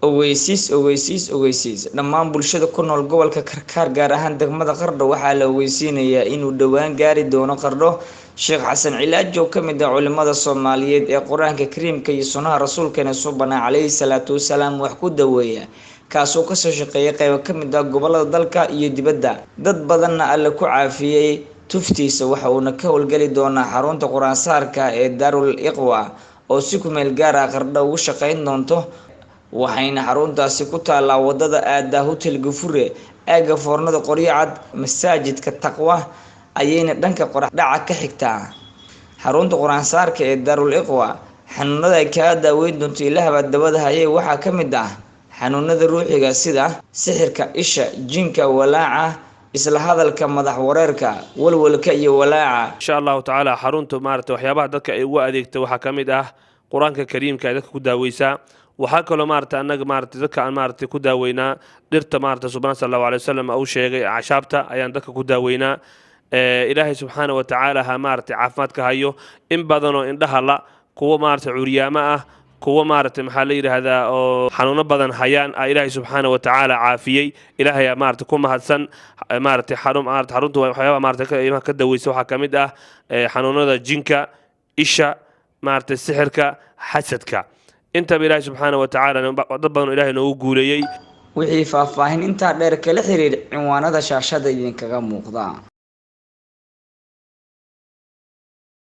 Ogeysiis, ogeysiis, ogeysiis! Dhammaan bulshada ku nool gobolka Karkaar, gaar ahaan degmada Qardho, waxaa la ogeysiinayaa inuu dhowaan gaari doono Qardho Sheekh Xasan Cilaaj, oo ka mid ah culimada Soomaaliyeed ee Qur-aanka Kariimka iyo sunnaha Rasuulkeena Suubana calayhi salaatu wasalaam wax ku daweeya, kaasoo kasoo shaqeeyay qeybo ka mid ah gobolada dalka iyo dibadda, dad badanna Alle ku caafiyey tuftiisa. Waxa uuna ka howlgeli doonaa xarunta qur-aansaarka ee Daarul Iqwa oo si kumeel gaar ah Qardho ugu shaqeyn doonto, waxayna xaruntaasi ku taallaa wadada aada Hotel Gafure, aagga Foornada Qoryo Cad. Masaajidka Taqwa ayayna dhanka qorax dhaca ka xigtaa xarunta qur-aansaarka ee Daarul Iqwa. Xanuunada ay kaga daaweyn doonto Ilaahbaa dabada hayay waxaa ka mid ah xanuunada ruuxiga sida sixirka, isha, jinka, walaaca, isla hadalka, madax wareerka, walwalka iyo walaaca. Insha Allahu tacaala, xaruntu maarata waxyaabaha dadka ay ugu adeegta waxaa ka mid ah Qur-aanka Kariimka ay dadka ku daaweysaa. Waxaa kaloo maarata annaga maarata dadka aan maarata ku daaweynaa dhirta maarata Subaan sal Allahu alay wasalam uu sheegay, acashaabta ayaan dadka ku daaweynaa. Ilaahay subxaana wa tacaala ha maarata caafimaadka hayo in badanoo indhaha la, kuwa maarata curyaamo ah, kuwa maarata maxaa la yidhaahdaa oo xanuuno badan hayaan a Ilaahay subxaana wa tacaala caafiyey. Ilaahay maarata ku mahadsan. Maarata xarun maarata xaruntu waxyaabaha maarata ka daweysa waxaa ka mid ah xanuunada jinka, isha, maarata sixirka, xasadka, intaba Ilaahay subxaana wa tacaala dad badan Ilaahay noogu guuleeyey. Wixii faahfaahin intaa dheer, kala xiriir cinwaanada shaashada idinkaga muuqda.